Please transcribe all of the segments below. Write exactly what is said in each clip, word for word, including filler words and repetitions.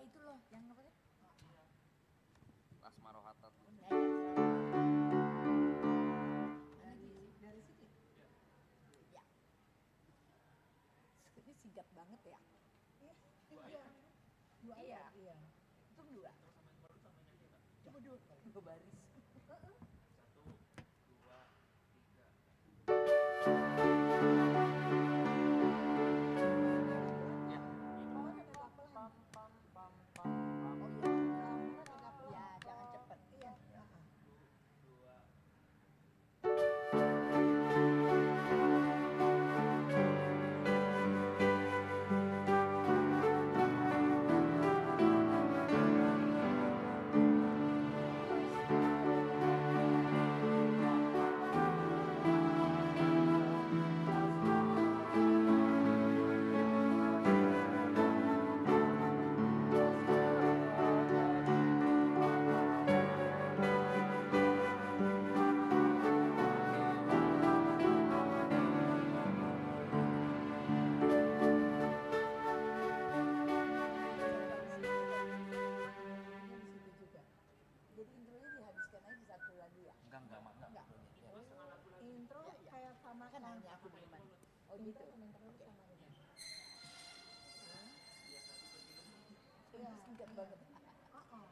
Itu loh, yang apa sih? Las Marohata tuh. Dari, dari sini? Ya. Ini singkat banget ya. Iya. Dua ayat, iya. Itu dua. Cuma dua, dua baris. Heeh. Jadi intronya dihabiskan aja di satu lagu ya? Enggak, enggak, enggak, enggak. Intro kayak sama kan hanya aku bermain. Oh gitu. Intro sama ini. Iya. Singkat banget. Heeh.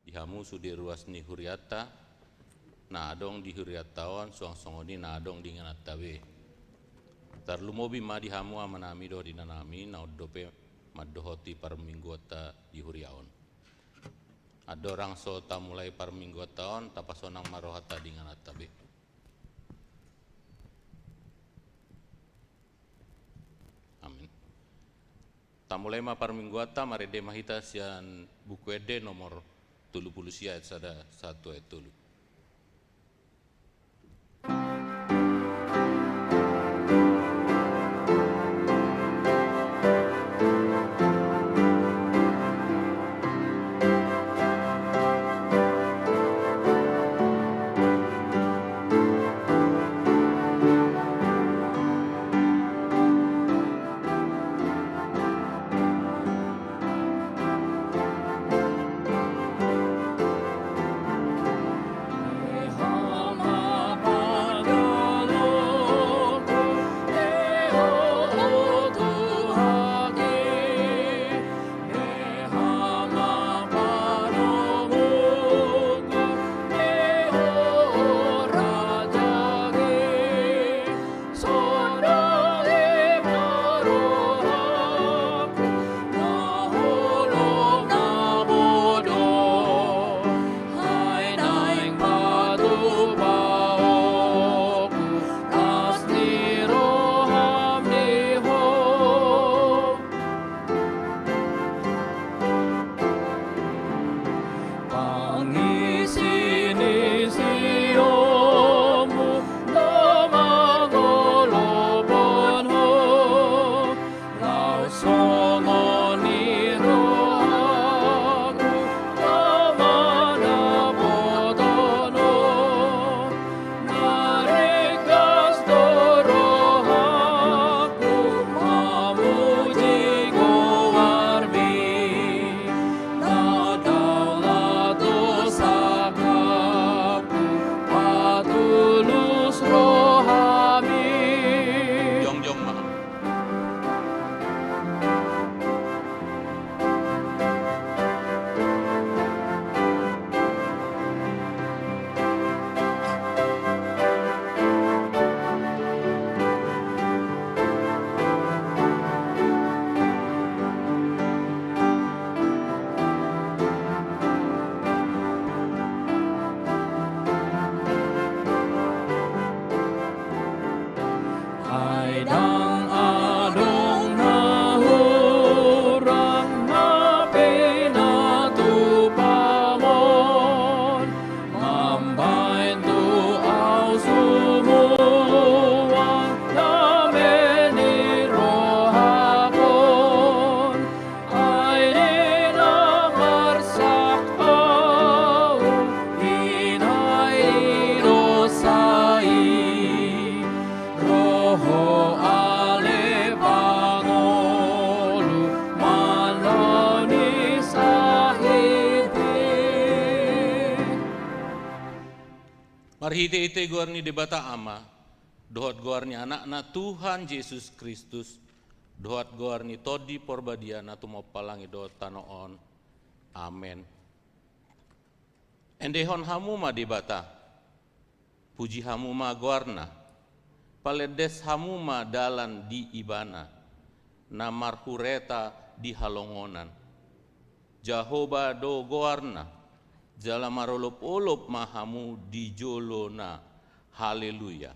Di hamu sude ruas ni hurianta, na adong di hurianta on, suang songon i na adong di ingananta be. Tarlumobi ma di hamu amanami dohot inanami, naung dope mandohoti parmingguanta di huria on. Andorang so tamulai parmingguanta on, tapasonang ma rohanta di ingananta be. Amin. Tamulai ma parmingguanta, marende ma hita sian Buku Ende nomor tolu pulu sia ayat sada sahat tu ayat tolu. Pangisisionmu na mangolophon ho, laos songon i rohangku na mandapothon ho. Na ringgas do rohangku mamuji goarmi, na daulat do sangkapku patulus rohami. Jongjong ma. Ai ndang adong na hurang na pinatupahon, mambahen tu ahu sumua dame ni rohahon. Ai di na marsak ahu, inai di dosa i, ro ho ale pangolu manang ni sahit i. Marhitehite goar ni Debata Ama, dohot goar ni Anakna Tuhan Jesus Kristus, dohot goar ni Tondi Parbadia na tumompa langit dohot tano on. Amen. Endehon hamu ma Debata, puji hamu ma goarna, palendes hamu ma dalan di Ibana, na marhureta di halongonan. Jahowa do goarna, jala marolopolop ma hamu di jolona. Haleluya.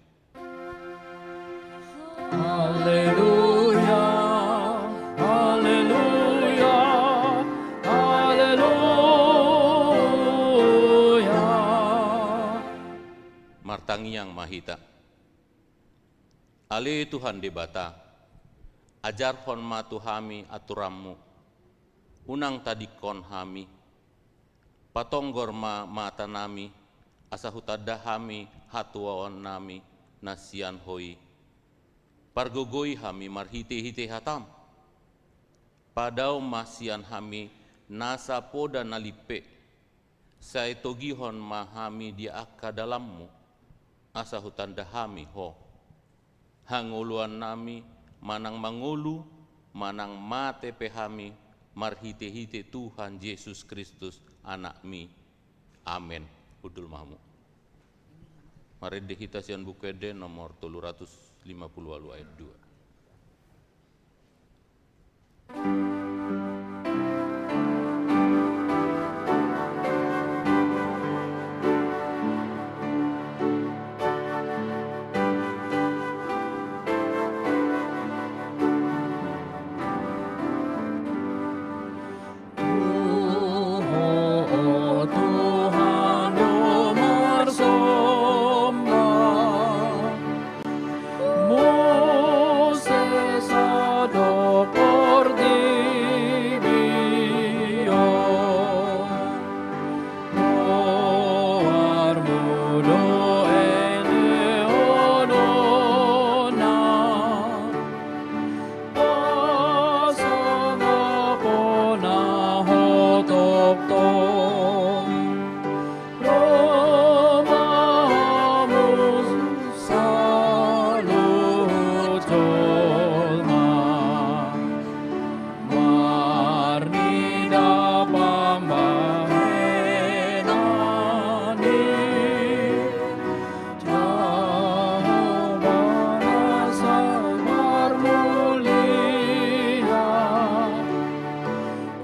Haleluya, haleluya, haleluya. Martangiang ma hita. Ale Tuhan Debata, ajarhon ma tu hami aturanmu, unang tadingkon hami, patonggor ma matanami, asa hutanda hami hatuaonnami na sian Ho i. Pargogoi hami marhitehite hatam. Padao ma sian hami nasa poda na limpe. Sai togihon ma hami di angka dalanmu, asa hutanda hami Ho. Hangoluannami manang mangolu, manang mate pe hami, marhitehite Tuhan Jesus Kristus, Anakmi. Amen. Hundul ma hamu. Marende hita sian Buku Ende nomor tolu ratus lima puluh walu ayat dua. Tuhan, Tuhan, do marsomba. Muse sadok portibi on, goarmu do eleononna, pasangaponna ho tongtong. Ro ma hamu saluhut jolma, marnida pambahenan i, Jahowa na sai marmulia.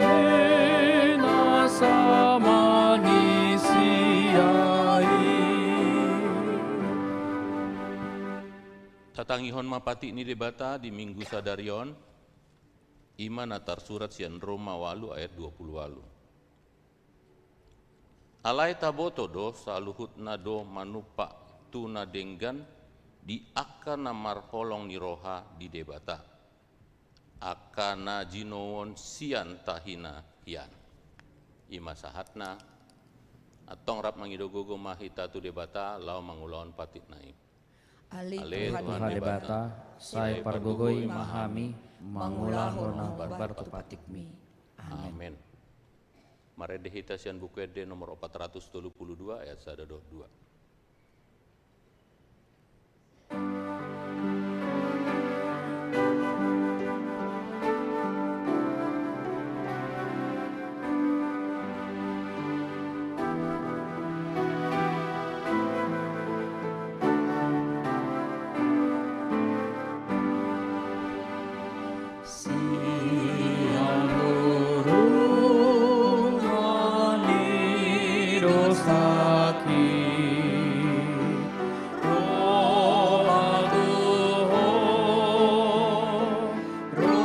Inna sama ni sia i. Tatangihon ma patik ni Debata di Minggu sadari on, i ma na tarsurat sian Roma walu ayat dua puluh walu. Alai taboto do, saluhutna do manumpak tu na denggan di angka na marholong ni roha di Debata, angka na jinouon sian tahina hian. I ma sahatna. Antong rap mangido gogo ma hita tu Debata laho mangulahon patikna i. Ale, ale Tuhan, Tuhan Debata, Debata, sai pargogoi ma hami mangulahon na hombar tu patikmi. Amen. Amen. Marende hita sian Buku Ende nomor opat ratus tolu puluh dua ayat sada dohot dua. Sian hurungan ni dosaki, ro au tu Ho, ro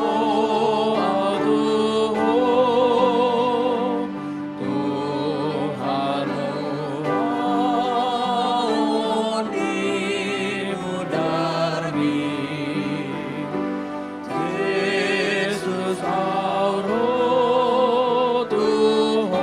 au tu Ho, Tuhan, ro au di mundarmi. Jesus, au ro tu Ho.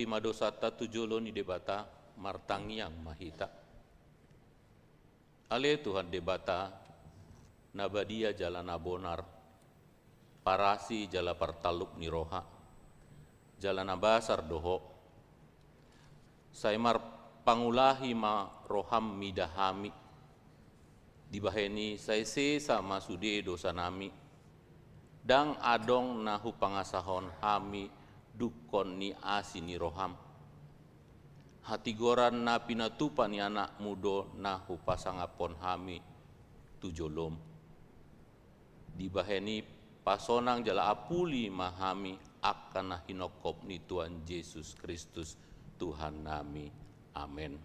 ma dosanta tu jolo ni Debata, martangiang ma hita. Ale Tuhan Debata, na badia jala na bonar, parasi jala partalup ni roha, jala na basar do Ho. Sai marpangulahi ma roham mida hami. Dibahen i sai sesa ma sude dosanami. Ndang adong na hupangasahon hami dungkon ni asi ni roham. Hatigoran na pinatupa ni Anakmu do na hupasangaphon hami tu jolom. Dibahen i pasonang jala apuli ma hami angka na hinophop ni Tuhan Jesus Kristus Tuhannami. Amen.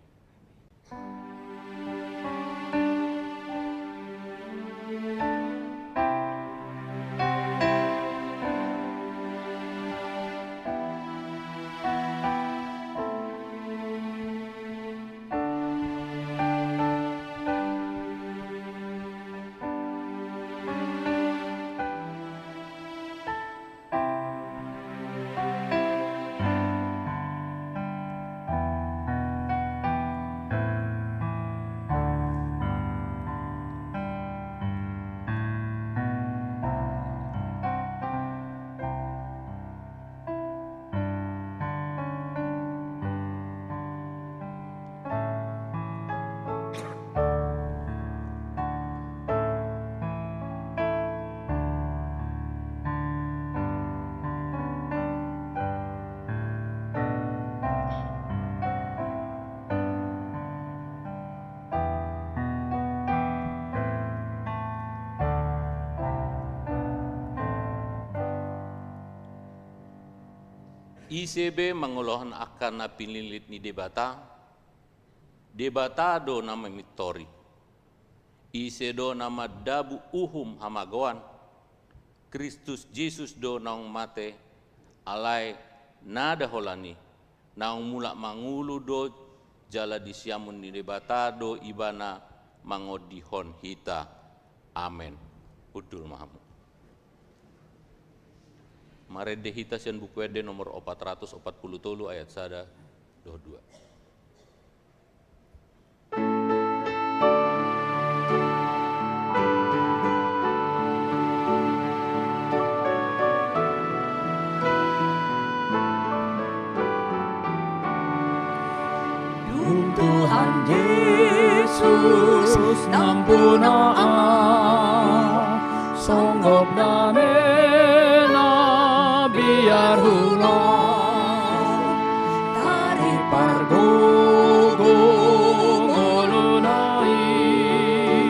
Ise be mangolohon angka na pinillit ni Debata, Debata do na mamintori. Ise do na mandabu uhum hamagoan? Kristus Jesus do naung mate, alai nada holan i, naung mulak mangolu do jala di siamun ni Debata do Ibana mangondihon hita. Amen. Hundul ma hamu. Marende hita sian Buku Ende nomor opat ratus opat pulu tolu ayat sada dohot dua. Dung Tuhan Jesus nampuna, songgop dame na biar hulak, tarik pargogo ngoluna i,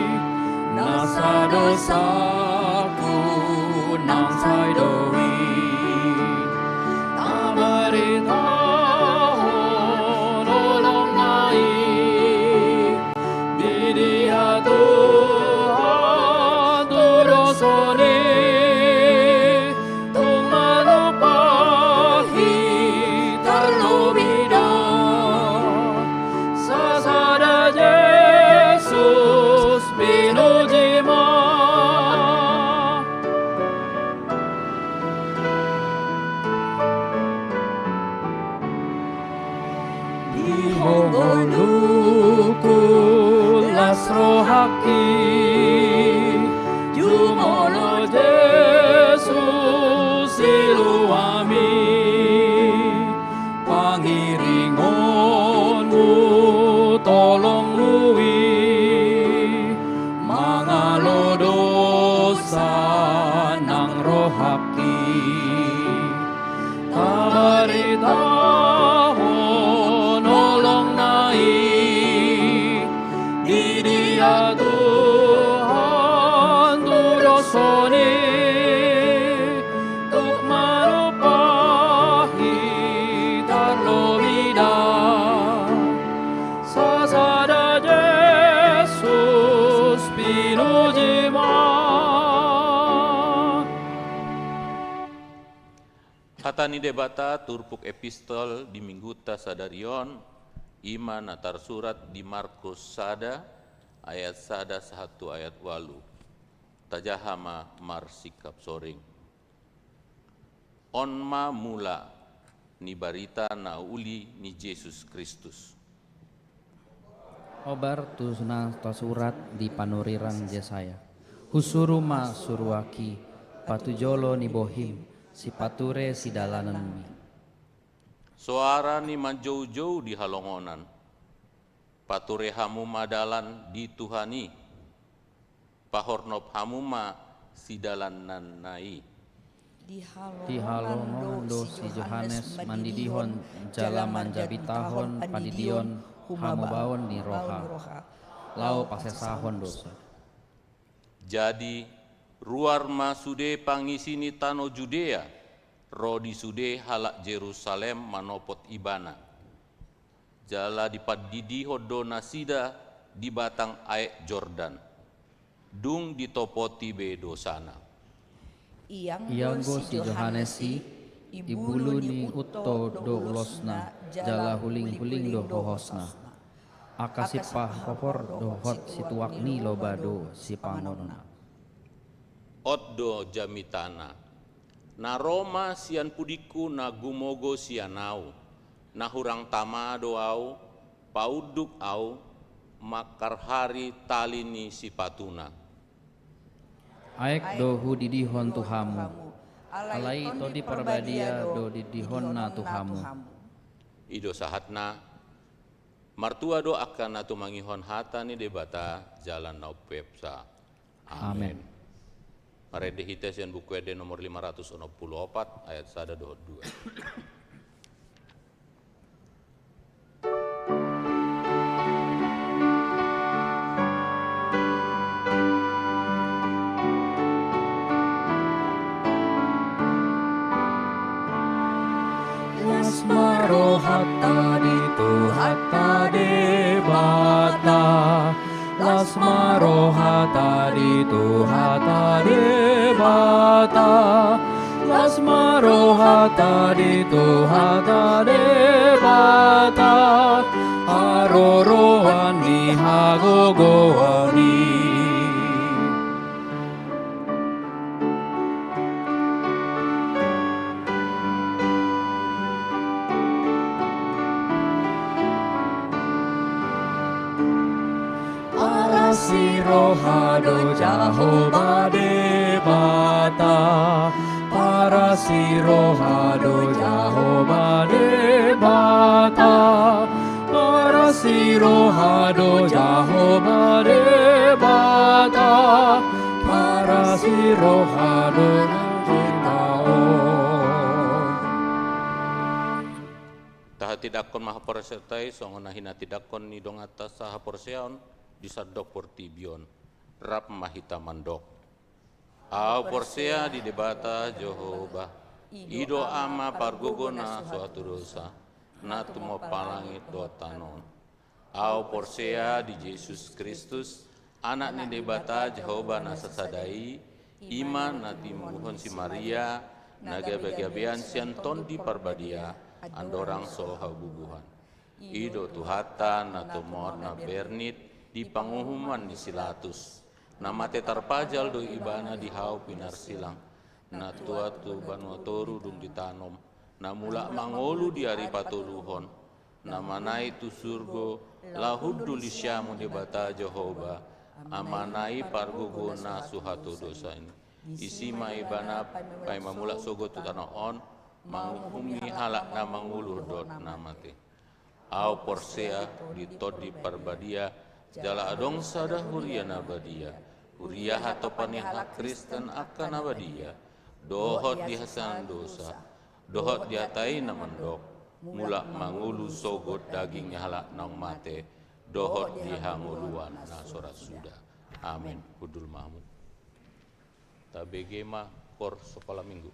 nasa dosaku nang sai do i. Tabaritahon holongna i di dia Tuhan tu dosa ni, tung manumpahi tarlobi da. Sasada Jesus pinuji ma. Di ho ngolungku las rohangki, jumolo Jesus iluami, pangiringonmu tolongmu i, mangalo dosa nang rohangki. Tabaritahon holongna i di dia Tuhan tu dosa ni, tung manumpahi tarlobi da. Sasada Jesus pinuji ma. Hata ni Debata turpuk epistol di minggunta sadari on, i ma na tarsurat di Markus sada ayat sada sahat tu ayat ualu. Tajaha ma marsingkap soring. On ma mula ni barita na uli ni Jesus Kristus. Hombar tu na tarsurat di panurirang Jesaya. Husuru ma suruakki, patujolo ni bohim, sipature sidalananmi. Soara ni manjoujou di halongonan. Pature hamu ma dalan di Tuhan i. Pahornop hamu ma sidalananna i. Di halongonan do si Johannes mandidihon jala manjabitahon pandidion hamubaon ni roha, laho pasesahon dosa. Jadi, ruar ma sude pangisi ni tano Judea, ro di sude halak Jerusalem manopot ibana. Jala dipandidihon do nasida di batang aek Jordan. Dung ditopoti be dosana. Ianggo si Johannes i, ibulu ni unto do ulosna, jala hulinghuling do hohosna. Angka sipahophop dohot situak ni loba do sipangononna. On do jamitana. Na ro ma sian pudingku na gumogo sian ahu, na hurang tama do ahu, paunduk ahu, mangkarhari tali ni sipatuna. Aek do hudidihon tu hamu, alai Tondi Parbadia do didihonna tu hamu. I do sahatna. Martua do angka na tumangihon hata ni Debata jala na umpeopsa. Amen. Amen. Marende hita sian Buku Ende nomor lima ratus onom pulu opat, ayat sada dohot dua. Las ma rohanta di Tuhanta Debata. Las ma rohanta di Tuhanta Debata. Las ma rohanta di Tuhanta Debata. Haroroan ni hagogoon i. Paras ni roha do Jahowa Debata. Paras ni roha do Jahowa Debata. Paras ni roha do Jahowa Debata. Paras ni roha do nang hita on. Tahatindangkon ma haporseaonta i songon na hinatindangkon ni donganta sahaporseaon di sandok portibi on. Rap ma hita mandok. Ahu porsea di Debata Jahowa, i do Ama pargogona so hatudosa, na tumompa langit dohot tano on. Ahu porsea di Jesus Kristus, Anak ni Debata Jahowa na sasada i, i ma na timubuhon si Maria, na gabegabean sian Tondi Parbadia, andorang so habubuhan. I do Tuhanta na tumompa na bernit di panguhuman ni si Latus. Na mate tarpajal do Ibana di hau pinarsilang. Na tuat tu banua toru dung ditanom. Na mulak mangolu di ari patoluhon. Na manaek tu surgo, laho hundul di siamun Debata Jahowa, Amana i pargogona so hatudosa i. Disi ma Ibana paima mulak sogot tu tano on, manguhumi halak na mangolu dohot na mate. Ahu porsea di Tondi Parbadia, jala adong sada huria na badia, huria hatompa ni halak Kristen angka na badia, dohot di hasesaan dosa, dohot di hata i na mandok, mulak mangolu sogot daging ni halak naung mate, dohot di hangoluan na so ra suda. Amen. Hundul ma hamu. Tabege ma koor sekolah minggu.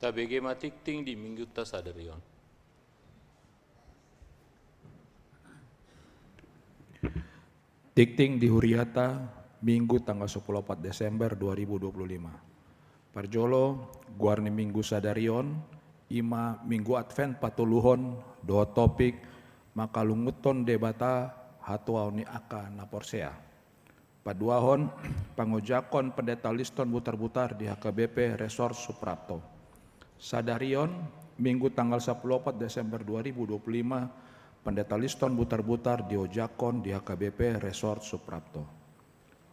Tabege ma tingting di minggunta sadari on. Tingting di huriata, Minggu tanggal sampulu opat Desember dua ribu dua puluh lima. Parjolo, goar ni minggu sadari on, i ma Minggu Advent patoluhon, dohot topik, mangkalungunhon Debata hatuaon ni angka na porsea. Paduahon, pangojakon Pendeta Liston Butarbutar di H K B P Resort Suprapto. Sadari on, Minggu tanggal sampulu opat Desember dua ribu dua puluh lima, Pendeta Liston Butarbutar diojakon di H K B P Resort Suprapto.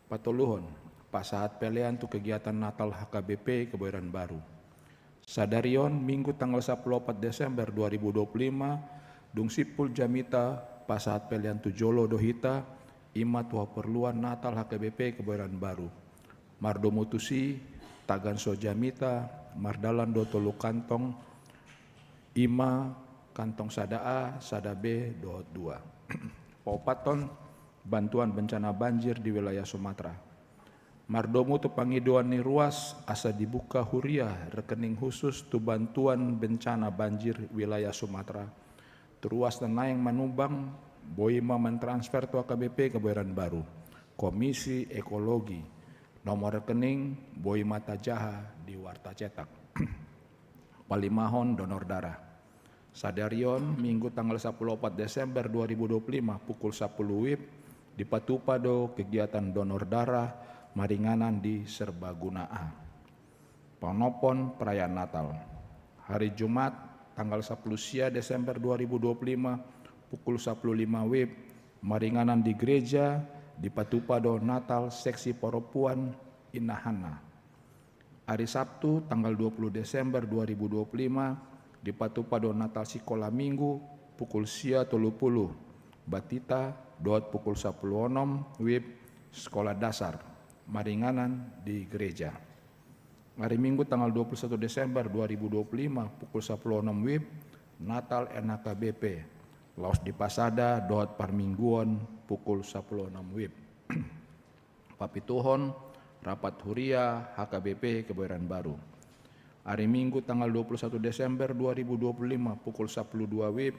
Patoluhon, pasahat pelean tu kegiatan Natal H K B P Kebayoran Baru. Sadari on, Minggu tanggal sampulu opat Desember dua ribu dua puluh lima, dung simpul jamita pasahat pelean tu jolo do hita, i ma tu haporluan Natal H K B P Kebayoran Baru. Mardomu tusi, tagan so jamita, mardalan do tolu kantong, i ma kantong sada A, sada B, dohot dua. Paopathon, bantuan bencana banjir di wilayah Sumatera. Mardomu tu pangidoan ni ruas asa dibuka huria rekening khusus tu bantuan bencana banjir wilayah Sumatera. Tu ruas na naeng manumbang, boi ma mentransfer tu H K B P Kebayoran Baru. Komisi Ekologi. Nomor rekening boi ma tajaha di warta cetak. Palimahon, donor darah. Sadari on, Minggu tanggal sampulu opat Desember dua ribu dua puluh lima, pukul sampulu WIB, dipatupa do kegiatan donor darah maringanan di Serbaguna A. Paonomhon, perayaan Natal. Hari Jumat, tanggal sampulu sia Desember dua ribu dua puluh lima, pukul sampulu lima WIB, maringanan di gereja, dipatupa do Natal seksi parompuan Inna Hanna. Ari Sabtu, tanggal dua puluh Desember dua ribu dua puluh lima, dipatupa do Natal Sikola Minggu, pukul sia tolu pulu, Batita, dohot pukul sampulu onom WIB, Sekolah Dasar, maringanan di gereja. Ari Minggu, tanggal dua puluh satu Desember dua ribu dua puluh lima, pukul sampulu onom WIB, Natal N H K B P, laos di pasada dohot parmingguon, pukul sampulu onom WIB. Papituhon, rapat huria H K B P Kebayoran Baru. Ari Minggu tanggal dua puluh satu Desember dua ribu dua puluh lima pukul sampulu dua WIB,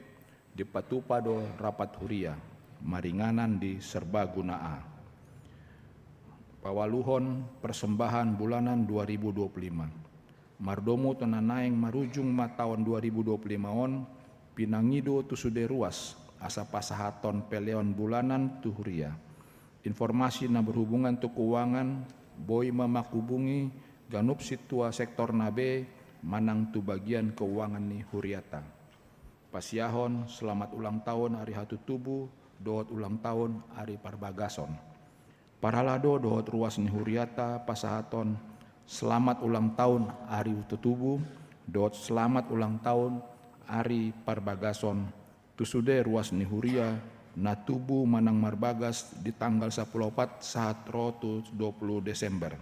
dipatupa do rapat huria maringanan di Serbaguna A. Paualuhon, persembahan bulanan dua ribu dua puluh lima. Mardomu tu na naeng marujung ma taon dua ribu dua puluh lima on, pinangido tu sude ruas asa pasahathon peleon bulanan tu huria. Informasi na berhubungan tu keuangan boi ma manghubungi ganup sintua sektorna be manang tu bagian keuangan ni huriata. Pasiahon selamat ulang tahun ari hatutubu dohot ulang tahun ari parbagason. Parhalado dohot ruas ni huriata pasahathon selamat ulang tahun ari hatutubu dohot selamat ulang tahun ari parbagason tu sude ruas ni huria na tubu manang marbagas di tanggal sampulu opat sahat ro tu dua puluh Desember.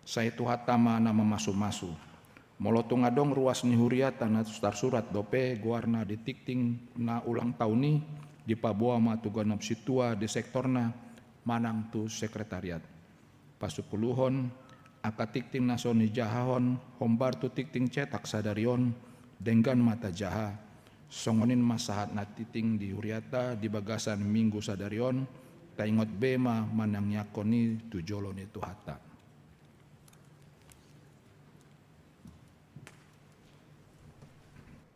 Sai Tuhanta ma na mamasumasu. Molo tung adong ruas ni huriata na tarsurat dope goarna di tingting na ulang tahun i, dipaboa ma tu ganup sintua di sektorna manang tu sekretariat. Pasupuluhon, angka tingting na so nijahahon hombar tu tingting cetak sadari on, denggan ma tajaha. Songon i ma sahat na tingting di huriata di bagasan minggu sadari on, taingot be ma manangiangkon i tu jolo ni Tuhanta.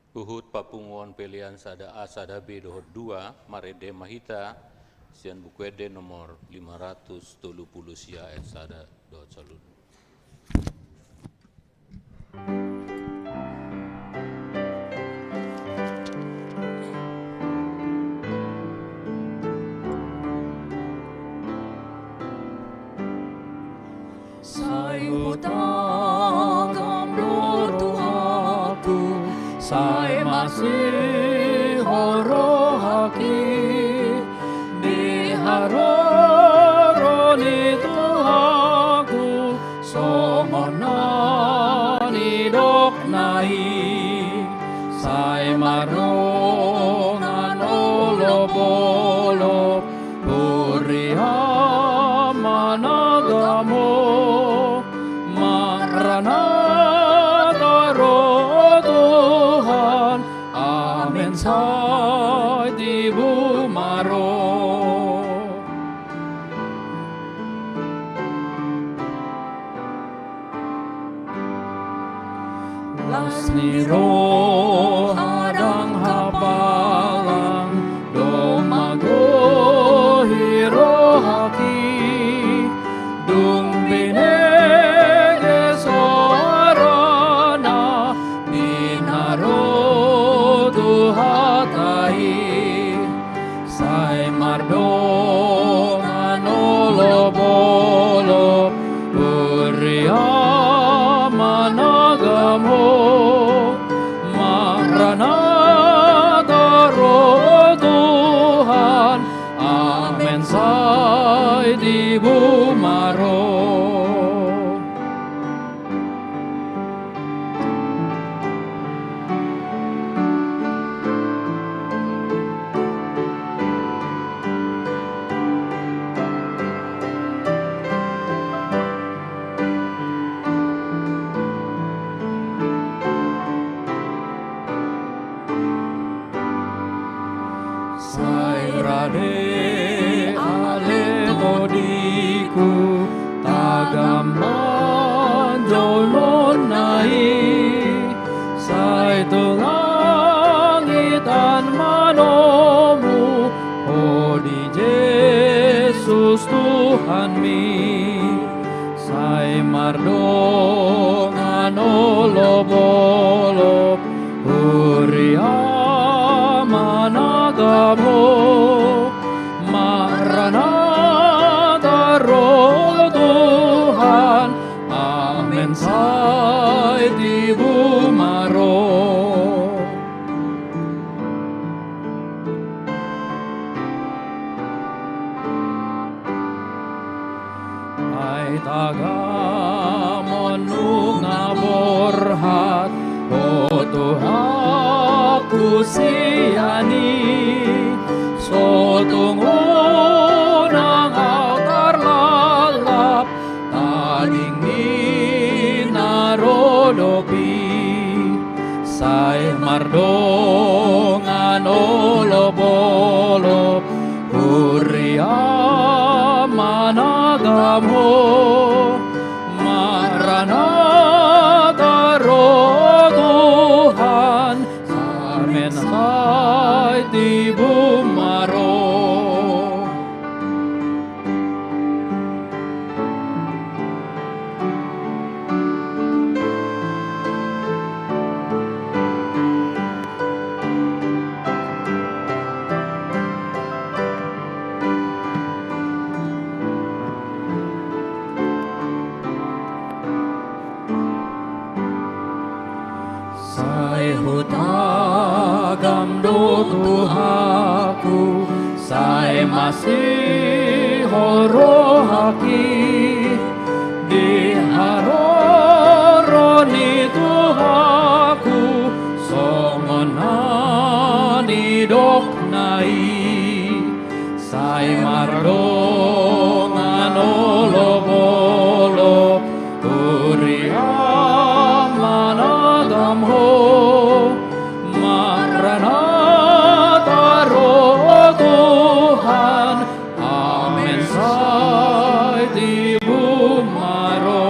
Huhut papunguon pelean sada A, sada B dohot dua, marende ma hita sian Buku Ende nomor lima ratus tolu puluh sia ayat sada dohot saluhutna. Sai hutagam do Tuhanku, sai masihol rohangki, di haroro ni Tuhanku, songon na nidokna i, sai mardongan olopolop, huria managamo, marana taro Las ni roha ndang hapalang, domma gohi rohaki, dung binege soarana, di na ro tu hata i. Sai mardongan olopolop, huria managam Ho, Maranatha ro Tuhan, amen sai tibu ma ro. Sai rade ale tondingku, tagam manjolmonna i, sai tu langit an manomu, Ho di Jesus Tuhanmi. Sai mardongan olopolop, huria managam Ho, Maranatha ro Tuhan, amen sai tibu ma ro. Ai tagamon nunga borhat, Ho Tuhanku sian i, so tung unang au tarlallap, tading ni na ro dope. Sai mardongan olopolop, huria managam Ho, Maranatha ro Tuhan, amen sai tibu ma ro. Sai hutagam do Tuhanku, sai masiho rohaki, di haroro ni Tuhanku, songon na nidokna i. Sai mardongan olopolop, huria managam Ho, Maranatha ro Tuhan, amen sai tibu ma ro.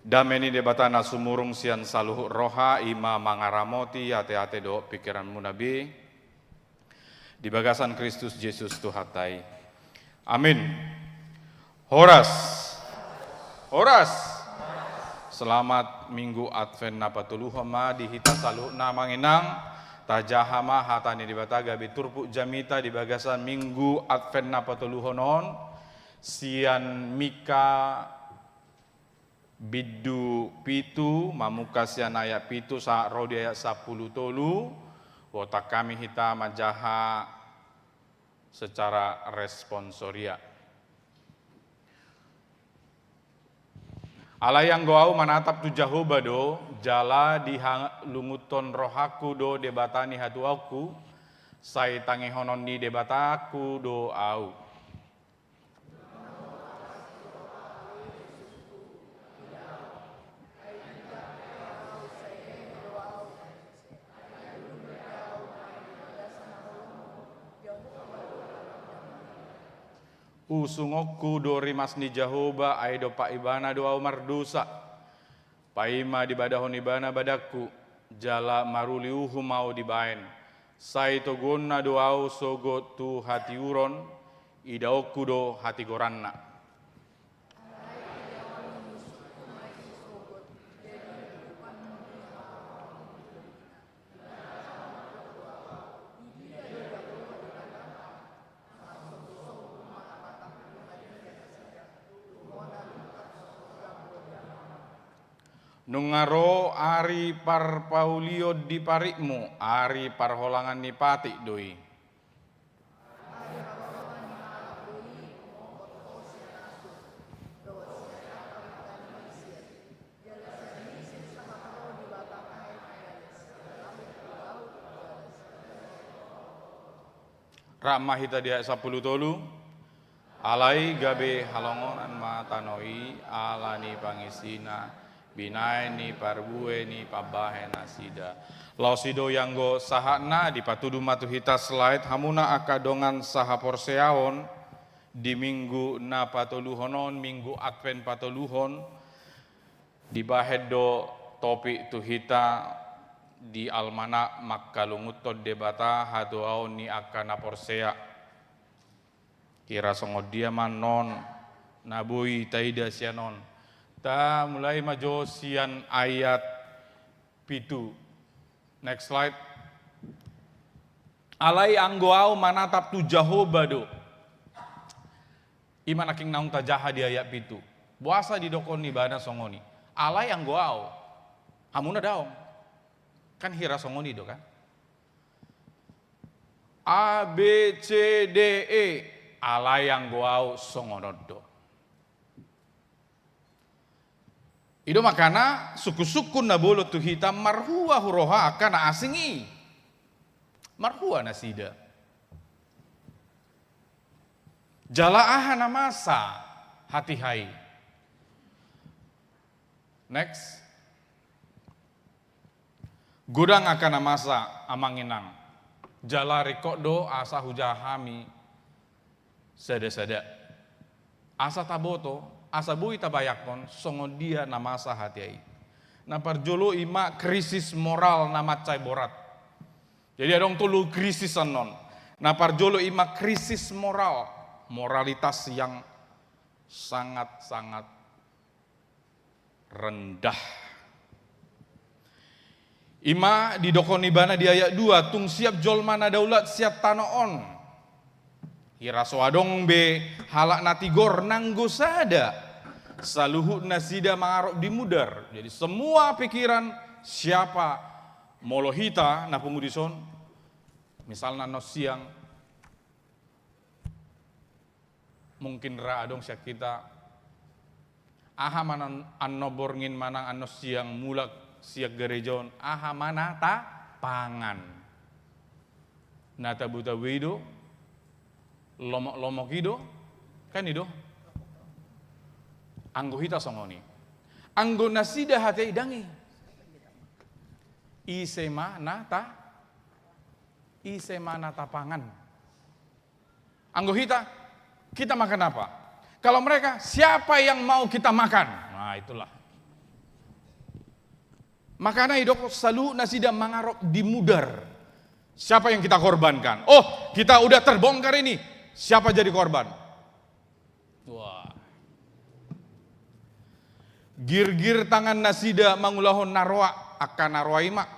Dame ni Debata na sumurung sian saluhut roha, i ma mangaramoti ateate dohot pingkiranmuna be di bagasan Kristus Jesus Tuhanta i. Amin. Horas. Horas. Selamat Minggu Advent na patoluhon ma di hita saluhutna, Amang Inang. Tajaha ma hata ni Debata gabe turpuk jamita di bagasan Minggu Advent na patoluhon on, sian Mika bindu pitu, mamungka sian ayat pitu sahat ro di ayat sampulu tolu. Botohon hami hita manjaha secara responsoria. Alai anggo au manatap tu Jahowa do, jala dihalungunhon rohangku do Debata ni hatuaonku, sai tangihonon ni Debatangku do au. Usungonku do rimas ni Jahowa, ai dompak Ibana do ahu mardosa. Paima dibadahon Ibana badanku, jala maruli uhum ahu dibahen. Sai toguonna do ahu sogot tu hatiuron, idaonku do hatigoranna. Nunga ro ari parpaulion di paritmu, ari parholangan ni patik do i. Rap ma hita di ayat sampulu tolu. Alai gabe halongonan ma tano i ala ni pangisina, binahen ni parbue ni pambahen nasida. Laos i do ianggo sahatna, dipatudu ma tu hita slide, hamuna angka dongan sahaporseaon di minggu na patoluhon on, minggu Advent patoluhon, dibahen do topik tu hita di almanak mangkalungunhon Debata hatuaon ni angka na porsea. Hira songon dia ma annon na boi taida sian on. Tamulai ma jo sian ayat pitu. Next slide. Alai anggo ahu manatap tu Jahowa do. I ma nangkin naung tajaha di ayat pitu. Boasa didok ibana songon i? Alai anggo ahu. Hamuna daong. Kan hira songon i do kan? A, B, C, D, E. Alai anggo ahu songon on do. I do makana sungkun-sungkun na bolon tu hita marhua huroha angka na asing i. Marhua nasida. Jala aha na masa hatiha i? Next. Godang angka na masa amang inang. Jala ringkot do asa hujaha hami sada-sada. Asa taboto, asa boi tabayangkon songon dia na masa hatiha i. Na parjolo i ma krisis moral na mansai borat. Jadi adong tolu krisis annon. Na parjolo i ma krisis moral, moralitas yang sangat-sangat rendah. I ma didok ibana di ayat dua, tung siap jolma na daulat sian tano on. Hira so adong be halak na tigor nanggo sada. Saluhut nasida mangarop di mudar. Jadi semua pikiran siapa, molo hita na pungu dison, misalna annon siang, mungkin ra adong sian hita. Aha ma annon, annon borngin manang annon siang mulak sian gareja on, aha ma na tapangan? Na tabu-tabu i do, lomok-lomok i do, kan i do. Anggo hita songon i. Anggo nasida hatiha i ndang i. Ise ma na ta, ise ma na tapangan? Anggo hita, kita makan apa? Kalau mereka, siapa yang mau kita makan? Nah, itulah. Makana didok saluhut nasida mangarop di mudar. Siapa yang kita korbankan? Oh, kita udah terbongkar ini. Siapa jadi korban? Wah. Girgir tangan nasida mangulahon na roa, angka na roa i ma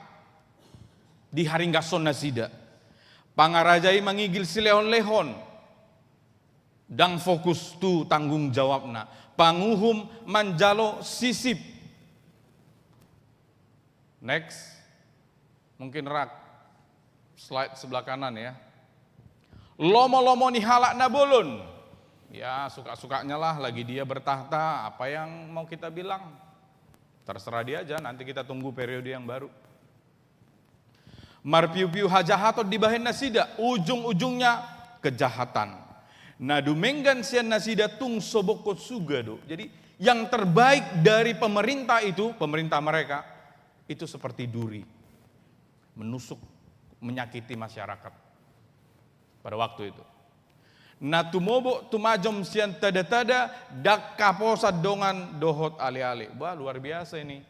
diharinggashon nasida. Pangaraja i mangigil silehon-lehon. Ndang fokus tu tanggung jawabna. Panguhum manjalo sisip. Next. Mungkin ra slide sebelah kanan ya. Lomo-lomo ni halak na bolon. Ya, suka-sukanya lah, lagi dia bertakhta, apa yang mau kita bilang? Terserah dia aja, nanti kita tunggu periode yang baru. Marpiu-piu hajahaton dibahen nasida, ujung-ujungnya kejahatan. Na dumenggan sian nasida tung sobongkon suga do. Jadi, yang terbaik dari pemerintah itu, pemerintah mereka, itu seperti duri. Menusuk, menyakiti masyarakat pada waktu itu. Na tumobok tumajom sian tada-tada, ndang haposan dongan dohot ale-ale. Bah, luar biasa ini.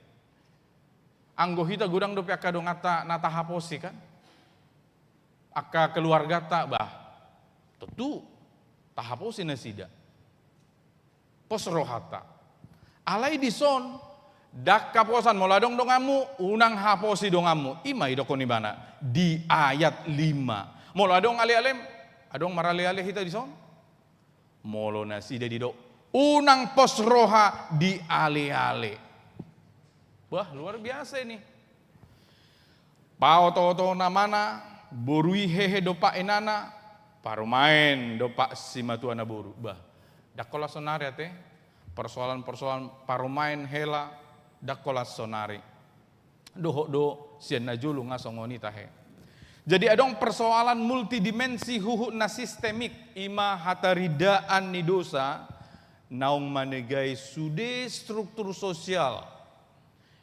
Anggo hita godang dope angka donganta na tahaposi kan? Angka keluargata, bah, tontu tahaposi nasida. Pos rohanta. Alai dison, ndang haposan, molo adong donganmu, unang haposi donganmu. I ma didokkon ibana di ayat lima. Molo adong ale-alem, adong marale-ale hita dison? Molo nasida didok, unang pos roha di ale-ale. Wah, luar biasa ini. Paoto-oto namana, boru i hehe dompak inana, parumaen dompak simatuana boru. Bah, ndang holan sonari ate, persoalan-persoalan parumaen hela, ndang holan sonari. Dohot do sian na jolo nga songon i tahe. Jadi adong persoalan multidimensi huhut na sistemik, i ma hataridaan ni dosa, naung manegai sude struktur sosial.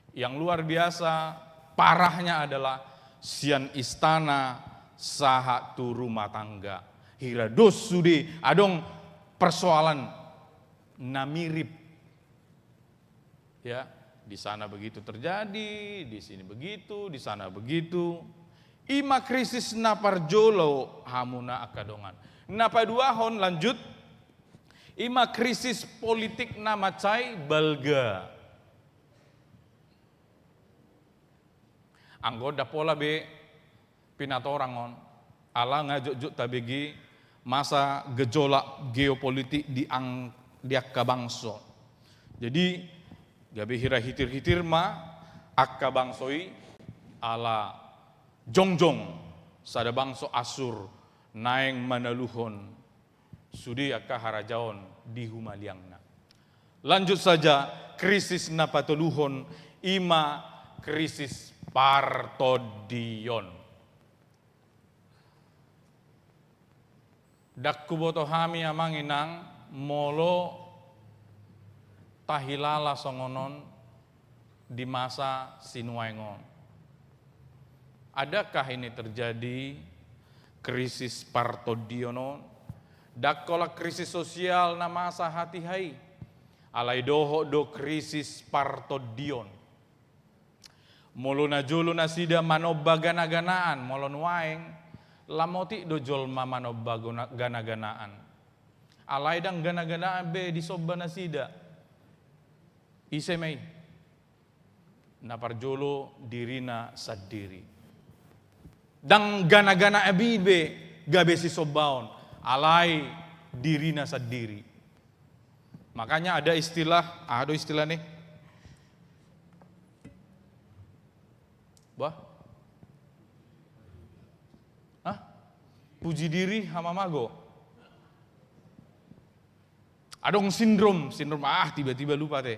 Yang luar biasa parahnya adalah sian istana sahat tu rumah tangga. Hira dos sude adong persoalan na mirip. Ya, di sana begitu terjadi, di sini begitu, di sana begitu. I ma krisis na parjolo hamuna angka dongan. Na paduahon lanjut, i ma krisis politik na mansai balga. Anggo ndang pola be pinatorang on, ala nga jotjot tabege masa gejolak geopolitik di ang-, di angka bangso. Jadi, gabe hira hitir-hitir ma angka bangso i ala jongjong sada bangso Asur naeng manaluhon sude angka harajaon di humaliangna. Lanjut saja, krisis na patoluhon i ma krisis partondion. Ndang huboto hami amang inang molo tahilala songon on di masa sinuaeng on. Adakah ini terjadi krisis partondion on? Ndang holan krisis sosial na masa hatiha i, alai dohot do krisis partondion. Molo na jolo nasida manomba gana-ganaan, molo nuaeng lam otik do jolma manomba gona-, gana-ganaan. Alai ndang gana-ganaan be disomba nasida. Ise ma i? Na parjolo dirina sandiri. Ndang gana-ganaan i be gabe sisombaon, alai dirina sandiri. Makanya ada istilah, aha do istilah ni? Bah? Hah? Puji diri hamamago. Adong sindrom, sindrom, ah, tiba-tiba lupa te.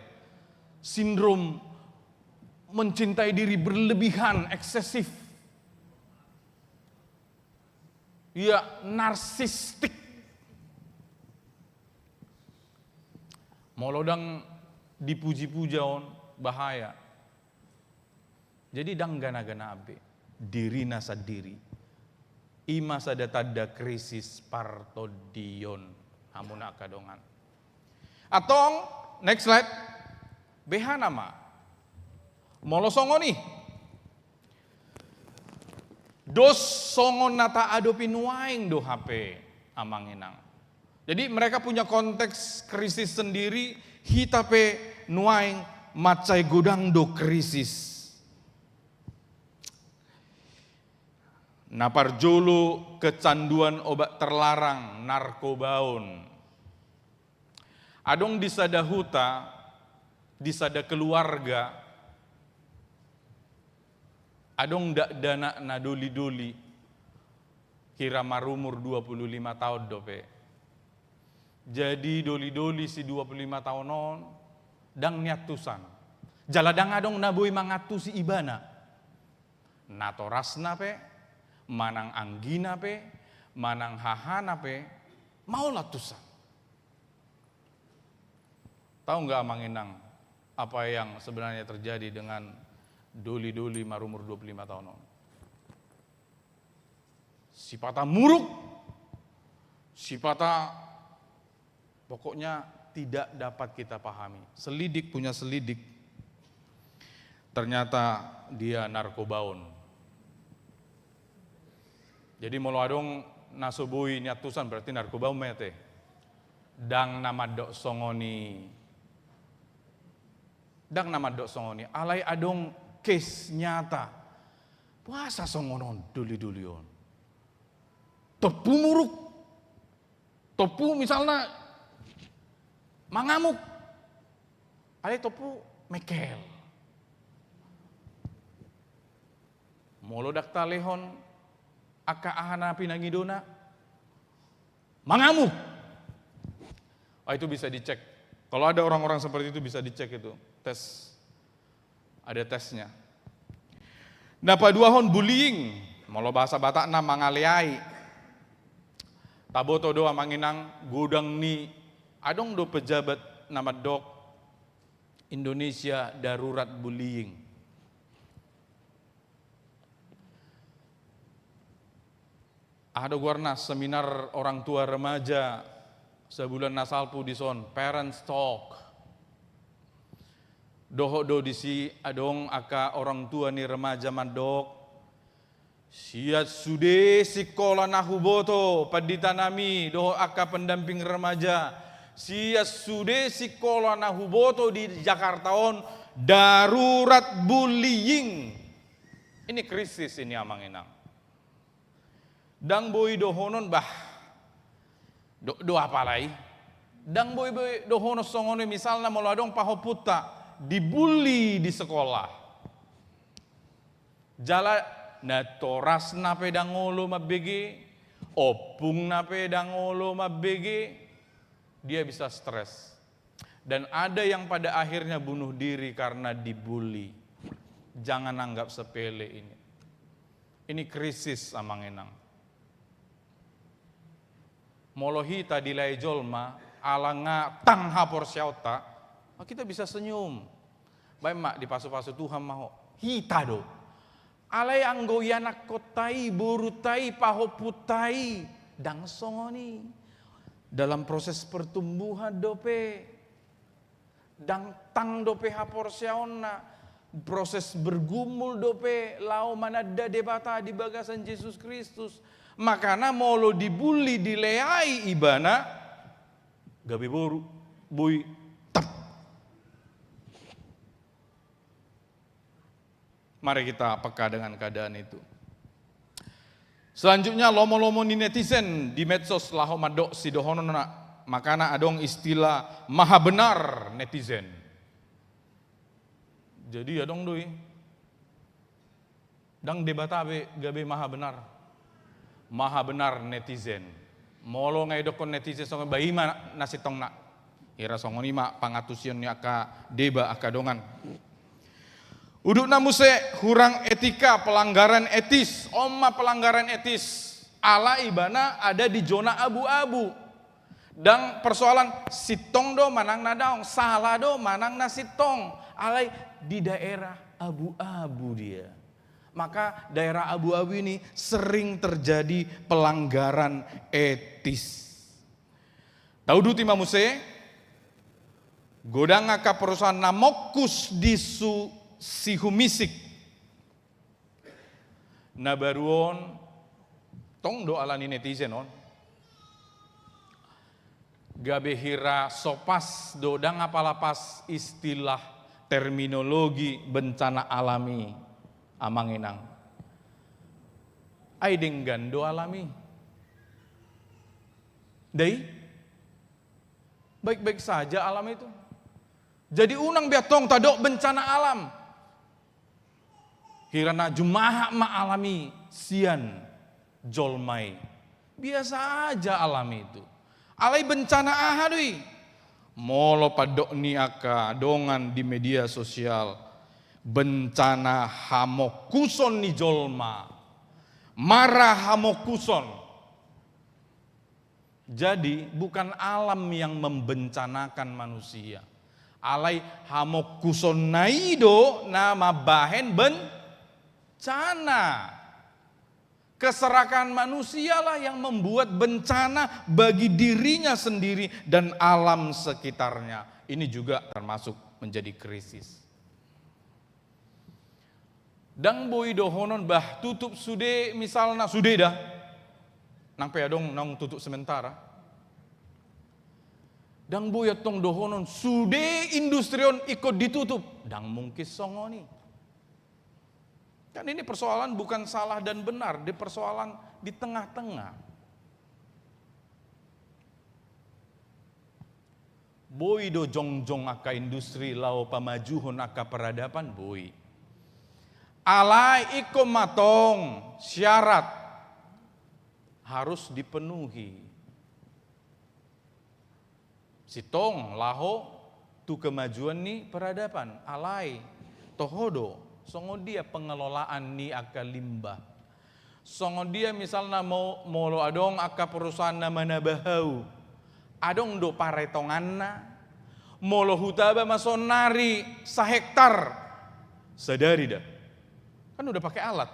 Sindrom mencintai diri berlebihan, eksesif. Iya, narsistik. Molo ndang dipuji-puja on, bahaya. Jadi ndang gana-ganaan be dirina sandiri. I ma sada tanda krisis partondion, hamuna angka dongan. Antong, next slide. Beha nama. Molo songon i. Dos songon na taadopi nuaeng do hape amang inang. Jadi mereka punya konteks krisis sendiri, hita pe nuaeng mansai godang do krisis. Na parjolo kecanduan obat terlarang, narkobaon. Adong di sada huta, di sada keluarga, adong dakdanak na doli-doli, hira marumur dua puluh lima taon dope. Jadi doli-doli si dua puluh lima taon on, ndang niantusan. Jala ndang adong na boi mangantusi ibana. Natorasna pe, manang anggina pe, manang hahana pe, maol antusan. Tahu nggak amang inang, apa yang sebenarnya terjadi dengan doli-doli marumur dua puluh lima tahun on? Sipata muruk, Sipata pokoknya tidak dapat kita pahami. Selidik punya selidik. Ternyata dia narkobaon. Jadi molo adong na so boi niantusan berarti narkobaon ma i ate. Ndang na mandok songon i. Ndang na mandok songon i. Alai adong case nyata. Boasa songon on doli-doli on. Tompu muruk. Tompu misalna mangamuk. Alai tompu mekel. Molo ndang talehon angka aha na pinangidona. Mangamuk. Ah, itu bisa dicek. Kalau ada orang-orang seperti itu bisa dicek itu. Tes. Ada tesnya. Na paduahon bullying, molo bahasa Batakna mangaleai. Taboto do amang inang godang ni adong do pejabat na mandok Indonesia darurat bullying. Aha do goarna, seminar orang tua remaja sabulan na salpu dison, Parents Talk. Dohot do disi adong angka orang tua ni remaja mandok, sian sude sikola na huboto, pandita nami, dohot angka pendamping remaja, sian sude sikola na huboto di Jakarta on, darurat bullying. Ini krisis ini amang inang. Ndang boi dohonon bah. Do, do apalai. Ndang boi, boi dohonon songon i misalna molo adong pahompunta dibully di sekolah. Jala natorasna pe ndang olo mambege, ompungna pe ndang olo mambege, dia bisa stres. Dan ada yang pada akhirnya bunuh diri karena dibully. Jangan anggap sepele ini. Ini krisis amang inang. Molo hita dilehon jolma, ala nga tang haporseaonta, kita bisa senyum. Baen ma dipasu-pasu Tuhan ma ho. Hita do. Alai anggo ianakkonta i, borunta i, pahompunta i, ndang songon i. Dalam proses pertumbuhan dope. Ndang tang dope haporseaonna, proses bergumul dope laho mananda Debata di bagasan Jesus Kristus. Makana molo dibully, dileai ibana, gabe boru, boi tap. Mari kita peka dengan keadaan itu. Selanjutnya, lomo-lomo ni netizen di medsos laho mandok sidohononna, makana adong istilah maha benar netizen. Jadi adong do i. Ndang Debata be gabe maha benar. Maha benar netizen. Molo nga didokkon netizen songon i, bah i ma na sintongna. Hira songon i ma pangantusion ni angka deba, angka dongan. Udutna muse hurang etika, pelanggaran etis. On ma pelanggaran etis. Ala ibana ada di zona abu-abu. Ndang persoalan sintong do manang na daong, sala do manang na sintong. Alai di daerah abu-abu dia. Maka daerah abu-abu ini sering terjadi pelanggaran etis. Tauduti ma muse, godang angka perusahaan na mongkus di su-, Sihumisik. Na baru on, tong do ala ni netizen on. Gabe hira so pas do, ndang apala pas istilah terminologi bencana alam i, amang inang. Ai denggan do alam i. Dai? Baik-baik saja alam itu. Jadi unang be antong tadok bencana alam. Hira na jumahat ma alam i sian jolma i. Biasa aja alam itu. Alai bencana aha do i? Molo pandok ni angka dongan di media sosial, bencana hamongkuson ni jolma. Mara hamongkuson. Jadi, bukan alam yang membencanakan manusia. Alai hamongkusonna i do na mambahen bencana. Keserakahan manusialah yang membuat bencana bagi dirinya sendiri dan alam sekitarnya. Ini juga termasuk menjadi krisis. Ndang boi dohonon, bah, tutup sude, misalna, sude da. Nang pe adong naung tutup sementara. Ndang boi antong dohonon, sude industri on ingkon ditutup. Ndang mungkin songon i. Kan ini persoalan bukan salah dan benar, di persoalan di tengah-tengah. Boi do jongjong angka industri laho pamajuhon angka peradaban, boi. Alai ingkon ma tong syarat harus dipenuhi. Sintong laho tu kemajuan ni peradaban, alai toho do songon dia pengelolaan ni angka limbah. Songon dia misalna mo-, molo adong angka perusahaan na manaba hau, adong do paretonganna? Molo hutaba ma saonnari sahektar, sadari da. Kan udah pakai alat.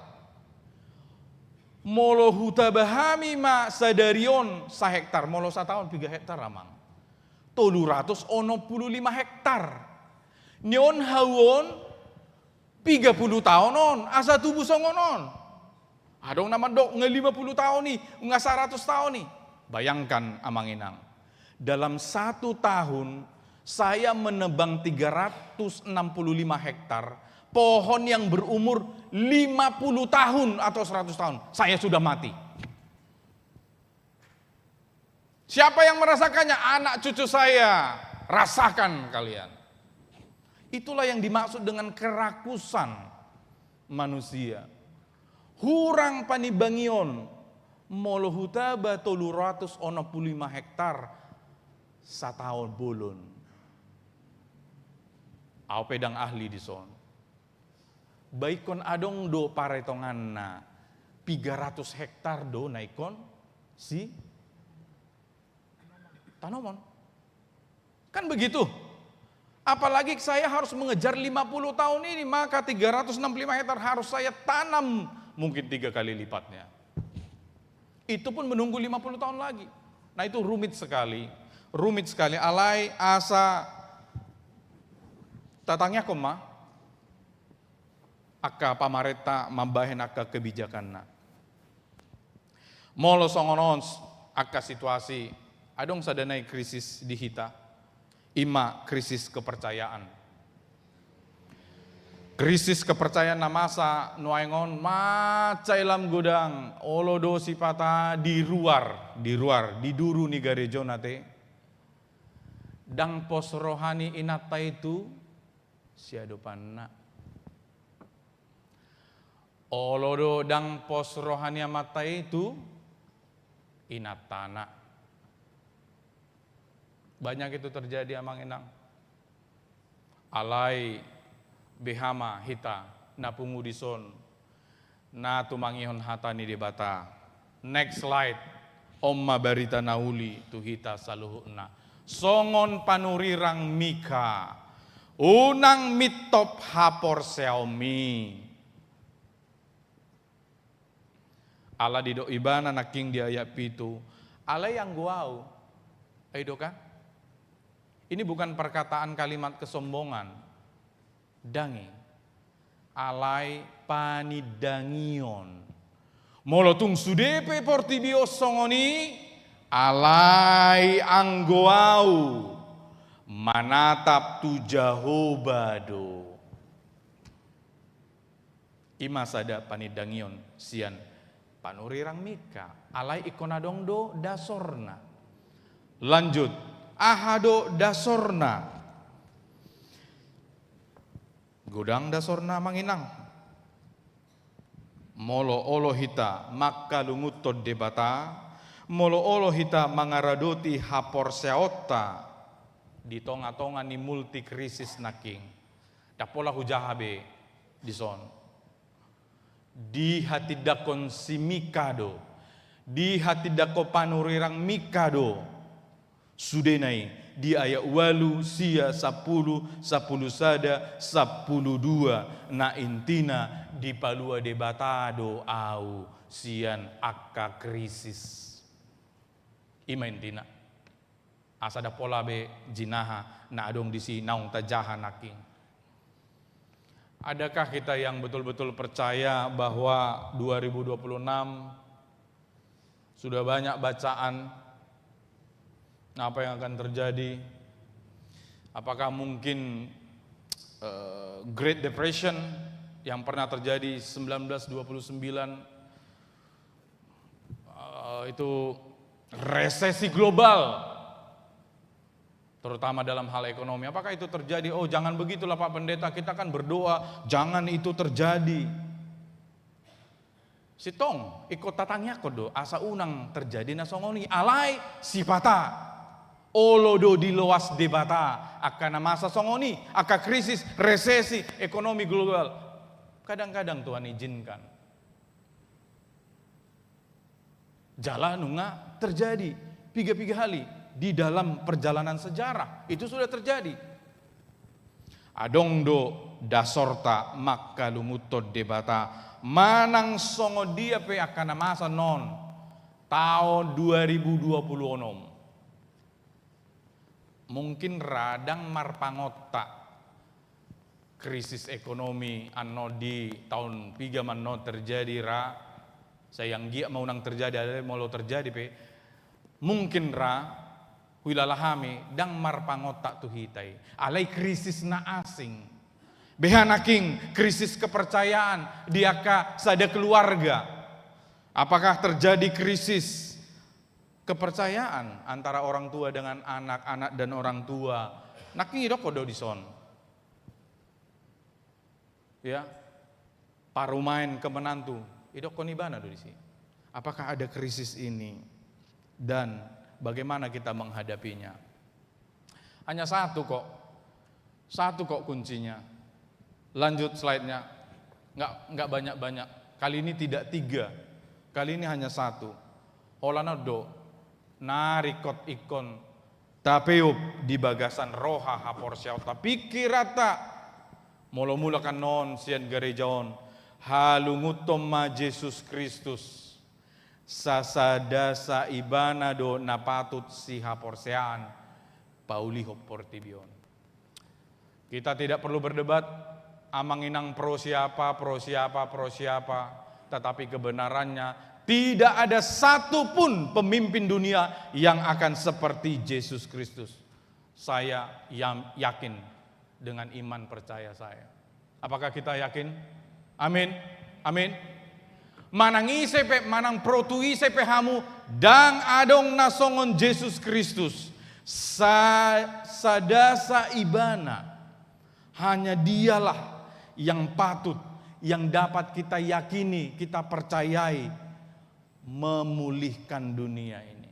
Molo hutaba hami ma sadari on sahektar, molo sataon piga hektar, amang? Tolu ratus onom pulu lima hektar. Ni on hau on piga pulu taon on asa tubu songon on. Adong na mandok nga lima pulu taon i, nga saratus taon i. Bayangkan, amang inang, dalam satu tahun saya menebang tiga ratus enam puluh lima hektar pohon yang berumur lima puluh tahun atau seratus tahun, saya sudah mati. Siapa yang merasakannya? Anak cucu saya. Rasakan kalian. Itulah yang dimaksud dengan kerakusan manusia. Hurang panimbangion, molo hutaba tolu ratus onom pulu lima hektar sataon bolon. Au pe ndang ahli dison. Ba ingkon adong do paretonganna, piga ratus hektar do na ingkon sitanomon. Kan begitu. Apalagi saya harus mengejar lima puluh tahun ini, maka tiga ratus enam puluh lima hektar harus saya tanam mungkin tiga kali lipatnya. Itu pun menunggu lima puluh tahun lagi. Nah, itu rumit sekali. Rumit sekali. Alai asa tatangiangkon ma angka pamarenta mambahen angka kebijakanna. Molo songon on s-, angka situasi, adong sada nai krisis di hita, ima krisis kepercayaan. Krisis kepercayaan na masa nuaeng on mansai lam godang, olo do sipata di ruar, di ruar, di duru ni garejona te. Ndang pos roha ni inanta i tu siadopanna. Olo do ndang pos roha ni amanta i tu inantana. Banyak itu terjadi, amang inang. Alai beha ma hita na pungu dison, na tumangihon hata ni Debata. Next slide. On ma barita na uli tu hita saluhutna. Songon panurirang Mika, unang mintop haporseaonmi. Ala didok ibana nangkin di ayat pitu, alai anggo au. Ai do kan? Ini bukan perkataan kalimat kesombongan. Ndang i. Alai panindangion. Molo tung sude pe portibi on songon i, alai anggo au manatap tu Jahowa do. Ima sada panindangion sian panurirang Mika, alai ingkon adong do dasorna. Lanjut, aha do dasorna? Godang dasorna, amang inang. Molo olo hita mangkalungunhon Debata, molo olo hita mangaradoti haporseaonta di tonga-tonga ni multikrisis nangkin. Ndang pola hujaha be dison. Dihatindangkon si Mika do, dihatindangkon panurirang Mika do. Sudena i di ayat ualu, sia, sampulu, sampulu sada, sampulu dua, na intina dipalua Debata do au sian angka krisis. I ma intina. Asa ndang pola be jinaha na adong disi naung tajaha nangkin. Adakah kita yang betul-betul percaya bahwa dua ribu dua puluh enam sudah banyak bacaan apa yang akan terjadi? Apakah mungkin, eh, Great Depression yang pernah terjadi sembilan belas dua puluh sembilan, eh, itu resesi global, terutama dalam hal ekonomi? Apakah itu terjadi? Oh, jangan begitulah, Pak Pendeta, kita kan berdoa, jangan itu terjadi. Sintong, ingkon tatangiangkon do asa unang terjadi na songon i. Alai sipata, olo do diloas Debata angka na masa songon i, angka krisis, resesi ekonomi global. Kadang-kadang Tuhan izinkan. Jala nunga terjadi piga-piga hali di dalam perjalanan sejarah. Itu sudah terjadi. Adong do dasorta mangkalungunhon Debata manang songon dia pe angka na masa non taon dua ribu dua puluh onom. Mungkin ra ndang marpangonta krisis ekonomi annon di taon piga ma annon terjadi, ra, sai anggiat ma unang terjadi, alai molo terjadi pe, mungkin ra, huilala hami, ndang marpangonta tu hita i. Alai krisis na asing. Beha nangkin krisis kepercayaan di angka sada keluarga. Apakah terjadi krisis kepercayaan antara orang tua dengan anak, anak dan orang tua? Nangkin idokkon do dison. Ya, parumaen ke menantu, idokkon ibana do disi. Apakah ada krisis ini? Dan bagaimana kita menghadapinya? Hanya satu kok. Satu kok kuncinya. Lanjut slide-nya. Nggak, nggak banyak-banyak. Kali ini tidak tiga. Kali ini hanya satu. Holan on do na ringkot ingkon tapeop di bagasan roha haporseaonta, pingkiranta. Molo mulak annon sian gareja on, halungunhon ma Jesus Kristus. Sasada sa ibana do na patut sihaporseaan paulihon portibi on. Kita tidak perlu berdebat, amang inang, pro siapa, pro siapa, pro siapa, tetapi kebenarannya tidak ada satu pun pemimpin dunia yang akan seperti Jesus Kristus. Saya yang yakin dengan iman percaya saya. Apakah kita yakin? Amin. Amin. Manang ise pe, manang pro tu ise pe hamu, ndang adong na songon Jesus Kristus. Sa-, sada sa ibana. Hanya dialah yang patut, yang dapat kita yakini, kita percayai memulihkan dunia ini.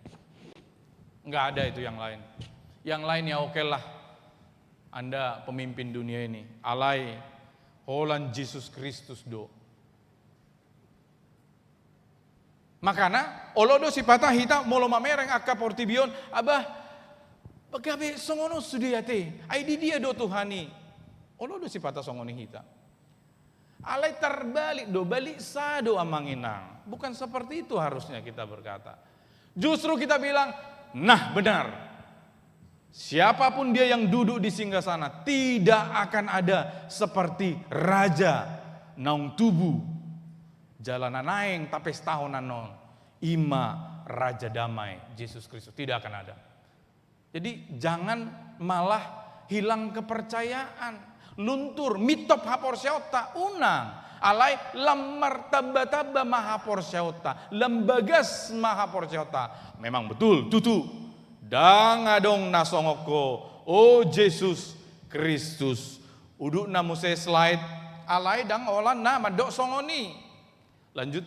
Nggak ada itu yang lain. Yang lain ya oke lah. Anda pemimpin dunia ini. Alai holan Jesus Kristus do. Makana, olo do sipata hita molo mamereng angka portibi on, abah, gabe songon on sude ate. Ai di dia do Tuhan i? Olo do sipata songon i hita. Alai tarbalik do, balik sa do amang inang. Bukan seperti itu harusnya kita berkata. Justru kita bilang, nah benar. Siapapun dia yang duduk di singgasana, tidak akan ada seperti raja naung tubu jala na naeng tapestahon annon, i ma Raja Damai, Jesus Kristus. Tidak akan ada. Jadi, jangan malah hilang kepercayaan. Luntur, mintop haporseaonta, unang. Alai lam martamba-tamba ma haporseaonta, lam bagas ma haporseaonta. Memang betul, tutu. Ndang adong na songon ho, o Jesus Kristus. Udutna muse slide, alai ndang holan na mandok songon i. Lanjut.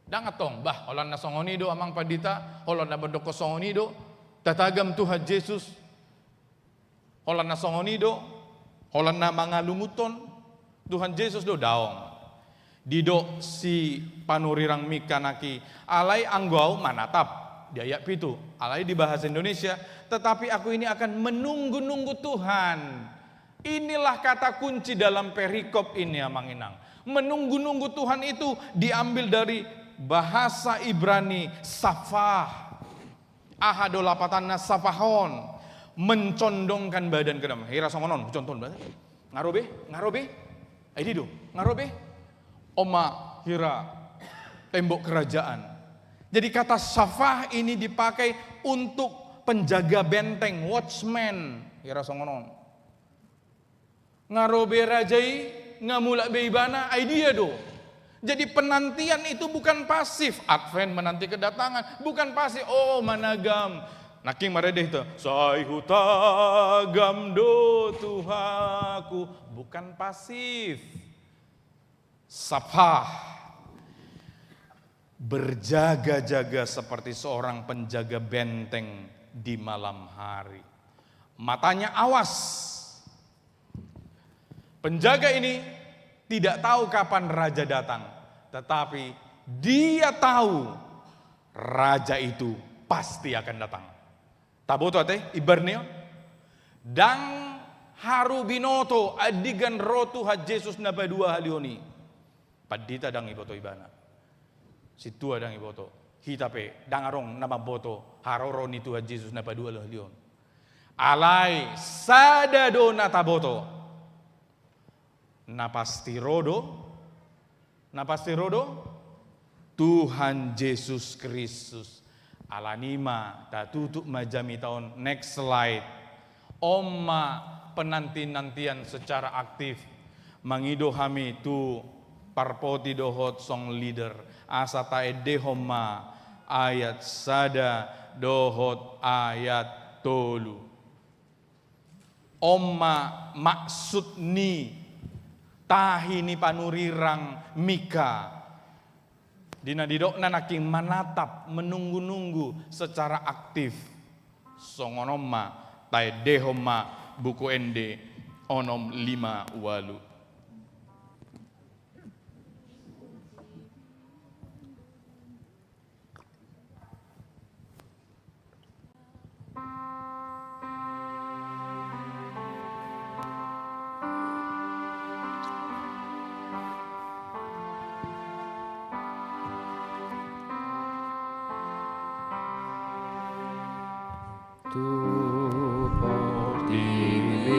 Ndang antong, bah, holan na songon i do, amang pandita, holan na mandokkon songon i do, tatagam Tuhan Jesus, holan na songon i do, holan na mangalungunhon Tuhan Jesus do, daong. Didok si panurirang Mika nangkin, alai anggo au manatap, di ayat pitu, alai di bahasa Indonesia, tetapi aku ini akan menunggu-nunggu Tuhan. Inilah kata kunci dalam perikop ini, amang inang. Menunggu-nunggu Tuhan itu diambil dari bahasa Ibrani safah. Aha do lapatanna safah on? Mencondongkan badan ke dalam. Hira songon on, contoh. Nga ro be, nga ro be. Ai dia do, nga ro be. On ma hira tembok kerajaan. Jadi kata safah ini dipakai untuk penjaga benteng, watchman. Hira songon on. Nga ro be raja i, nga mulak be ibana, ai dia do. Jadi penantian itu bukan pasif. Advent menanti kedatangan, bukan pasif. Oh, managam. Nangkin marende hita, sai hutagam do Tuhanku. Bukan pasif. Safah. Berjaga-jaga seperti seorang penjaga benteng di malam hari. Matanya awas. Penjaga ini tidak tahu kapan raja datang, tetapi dia tahu raja itu pasti akan datang. Taboto ate, imbar ni on. Ndang haru binoto andigan ro Tuhan Jesus na paduahalihon i. Pandita ndang iboto ibana. Sintua ndang iboto. Hita pe ndang adong na mamboto haroro ni Tuhan Jesus na paduahalihon. Alai sada do na taboto. Na pasti ro do. Na pasti ro do Tuhan Jesus Kristus. Alani i ma tatutup ma jamita on. Next slide. On ma penanti-nantian secara aktif. Mangido hami tu parpoti dohot song leader asa taendehon ma ayat sada dohot ayat tolu. On ma maksud ni tahi ni panurirang Mika. Di na didokna nangkin manatap, menunggu-nunggu secara aktif. Songon on ma, taendehon ma Buku Ende onom lima ualu. Tu portibi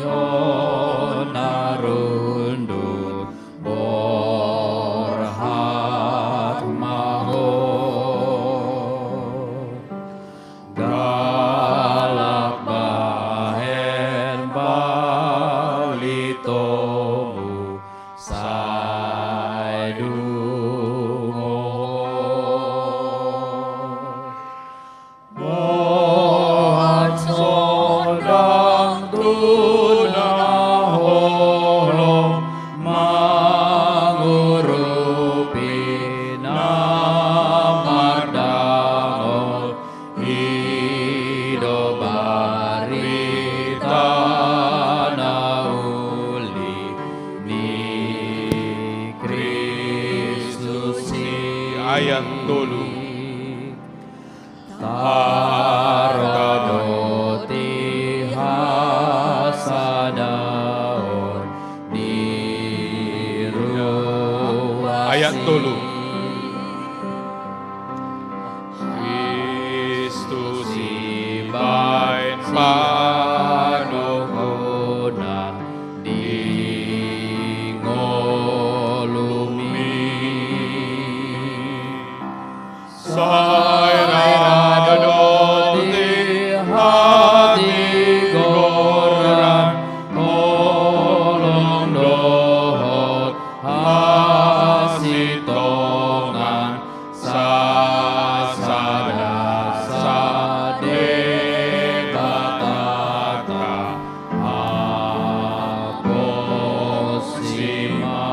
on na rundut borhat ma ho. Galak bahen baritomu sai dungo ho. Boan sondang tu na holom mangurupi na mardangol, i do barita na uli ni Kristus i. Ayat tolu. Tardok do di hasadaon ni ruas i. Ayat tolu. Kristus i baen panungkunan di ngolumi. Sai ra do di hatigoran holong dohot hasintongan sasada sa Debatanta haposi ma.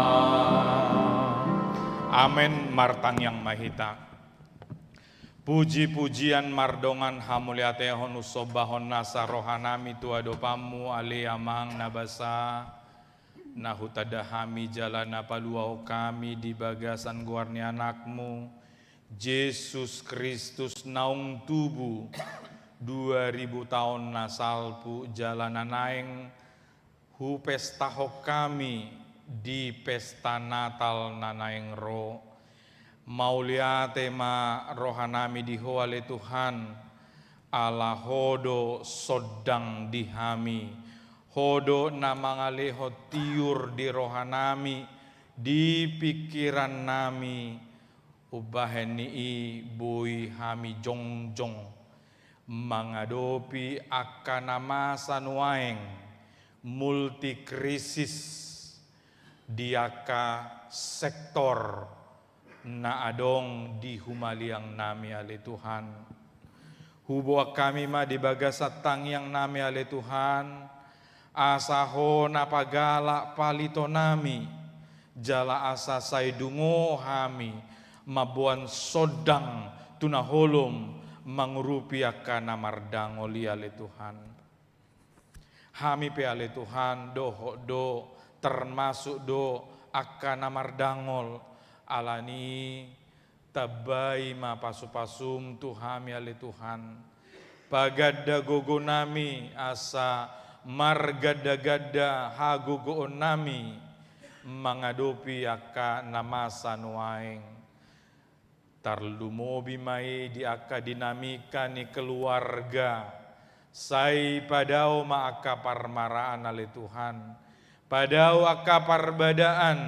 Amen. Martangiang ma hita. Puji-pujian mardongan hamuliatehon husombahon nasa rohanami tu adopanmu, ale Amang na basa, na hutanda hami jala na paluahon hami di bagasan goar ni Anakmu, Jesus Kristus naung tubu dua ribu taon na salpu jala na naeng hupestahon hami di pesta Natal na naeng ro. Mauliate ma rohanami di Ho ale Tuhan, ala Ho do sondang di hami, Ho do na mangalehon tiur di rohanami, di pingkirannami, umbahen ni i boi hami jongjong mangadopi angka na masa nuaeng, multikrisis di angka sektor na adong di humaliangnami ale Tuhan. Huboan hami ma di bagasan tangiangnami ale Tuhan, asa Ho na pagalak palitonami, jala asa sai dungo hami mamboan sondang tu na holom mangurupi angka na mardangol i ale Tuhan. Hami pe ale Tuhan, dohot do, termasuk do angka na mardangol, alani i tambai ma pasupasum tu hami ale Tuhan. Paganda gogonami asa margandaganda hagogoonnami mangadopi angka na masa nuaeng. Tarlumobi ma i di angka dinamika ni keluarga. Sai padao ma angka parmaraan ale Tuhan. Padao angka parbadaan.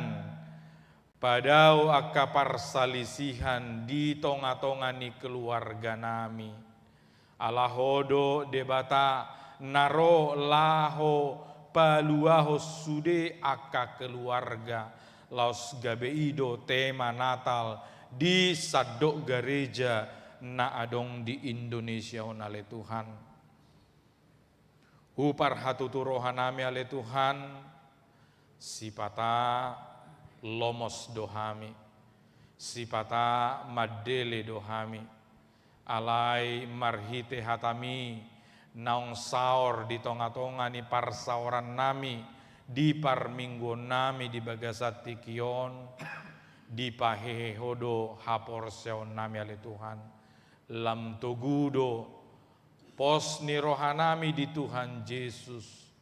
Padao angka parsalisihan di tongatonga ni keluarganami. Ala Ho do Debata na ro laho paluahon sude angka keluarga, laos gabe i do tema Natal di sandok gareja na adong di Indonesia on ale Tuhan. Huparhatutu rohanami ale Tuhan, sipata lomos do hami, sipata mandele do hami, alai marhite hatami naung saor di tongatonga ni parsaorannami, di parmingguonnami di bagasan tingki on, dipahehe Ho do haporseaonnami ale Tuhan. Lam togu do pos ni rohanami di Tuhan Jesus.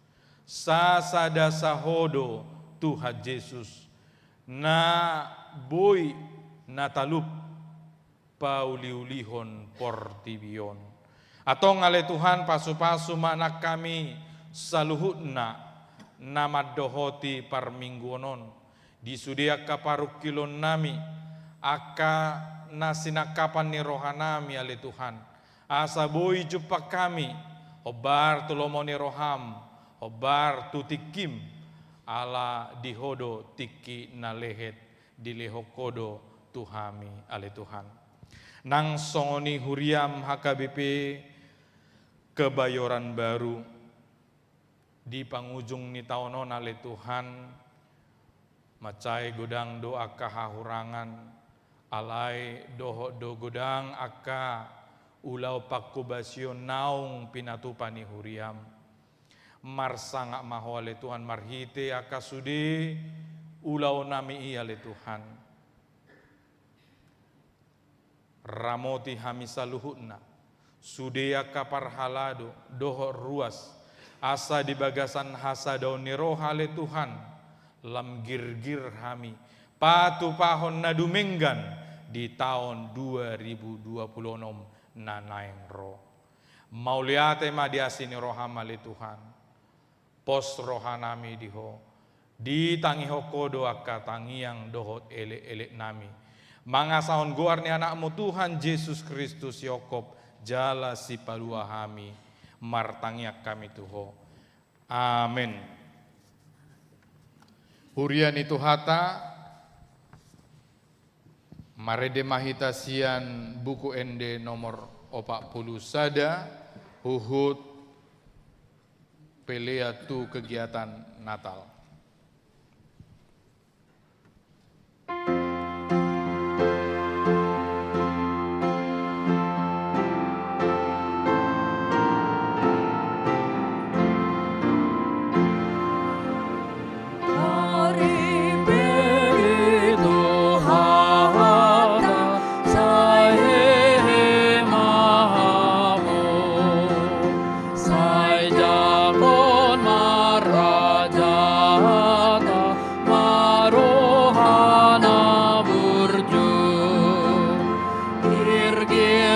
Sasada saho do Tuhan Jesus, na boi na talup pauliulihon portibi on. Antong ale Tuhan, pasupasu ma nang hami saluhutna na mandohoti parmingguon on. Di sude angka parungkilonnami, angka na sinangkapan ni rohanami ale Tuhan. Asa boi jumpang hami, hombar tu lomo ni roham, hombar tu tingkim, ala di Ho do tingki na lehet dilehon Ho do tu hami ale Tuhan. Nang songon i huriam H K B P Kebayoran Baru, di pangujung ni taon on ale Tuhan, mansai godang do angka hahurangan, alai dohot do godang angka ulaon pangkobasion naung pinatupa ni huriam. Marsangap ma Ho ale Tuhan marhite angka sude ulaonnami i ale Tuhan. Ramoti hami saluhutna, sude angka parhalado dohot ruas, asa di bagasan hasadaon ni roha ale Tuhan, lam girgir hami patupahon na dumenggan di taon dua ribu dua puluh onom na naeng ro. Mauliate ma di asi ni roham ale Tuhan. Pos rohanami di Ho, ditangihon Ho do angka tangiang dohot elek'eleknami. Mangasahon goar ni Anakmu Tuhan Jesus Kristus, siongkop jala sipalua hami, martangiang hami tu Ho. Amen. Huria ni Tuhanta, marende ma hita sian Buku Ende nomor opat puluh sada, huhut pelean tu kegiatan Natal.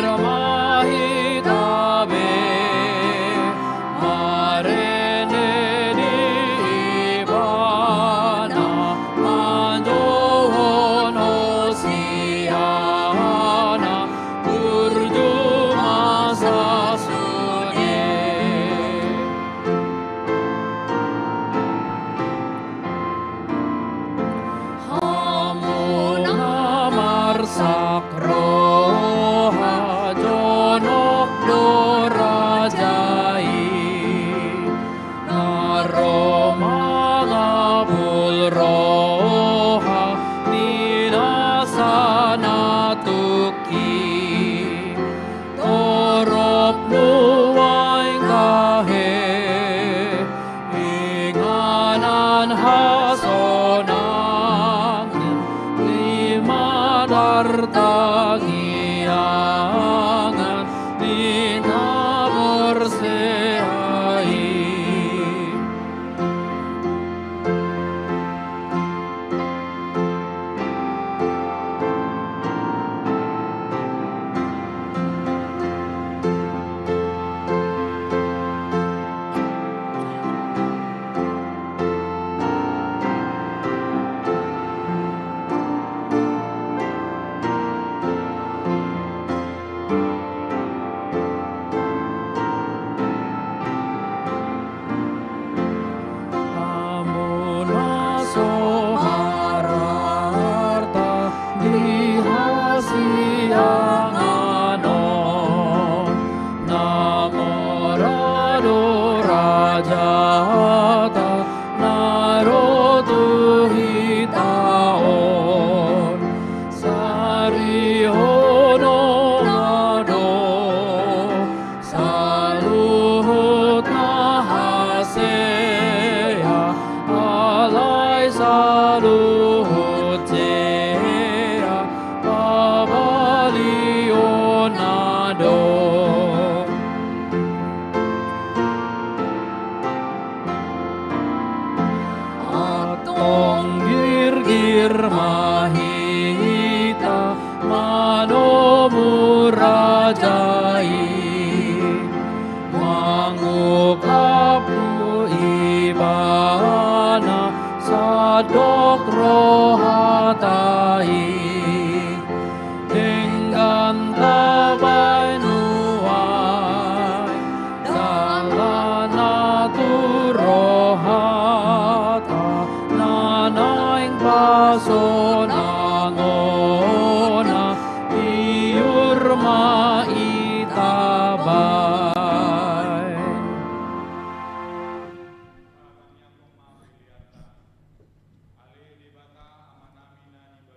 Marhite be marende di Ibana, manjouhon hosiana, burju ma sasude. Hamu na marsak roha, jonok do raja i, na ro mangapul roha ni nasa na tungki. Torop nuaeng tahe inganan hasonangan, lima tartangiangan di na borsea i. Hamu na so mararta di hasiangan on, na mora do rajata na ro tu hita on. Sarihononna do saluhut na hasea, alai saluhut sea pabaliononna do. Antong girgir ma hita manomu raja i, mangungkap tu Ibana sandok rohanta i. Denggan tabaen nuaeng dalanna tu rohanta, na naeng pasonangonna, tiur ma i tabaen. Ale Debata Amanami na di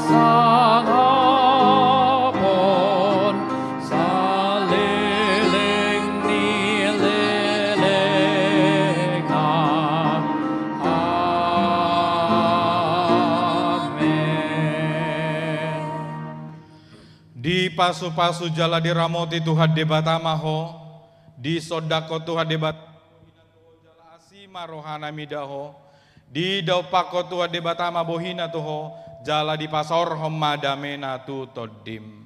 Sangapon saleleng ni lelengna. Amen. Dipasupasu jala diramoti Tuhan Debata ma ho, disondangkon Tuhan Debata asi ma rohana mida ho, didompakkon Tuhan Debata ma bohina tu ho, jala dipasaorhon ma damena tu tondim.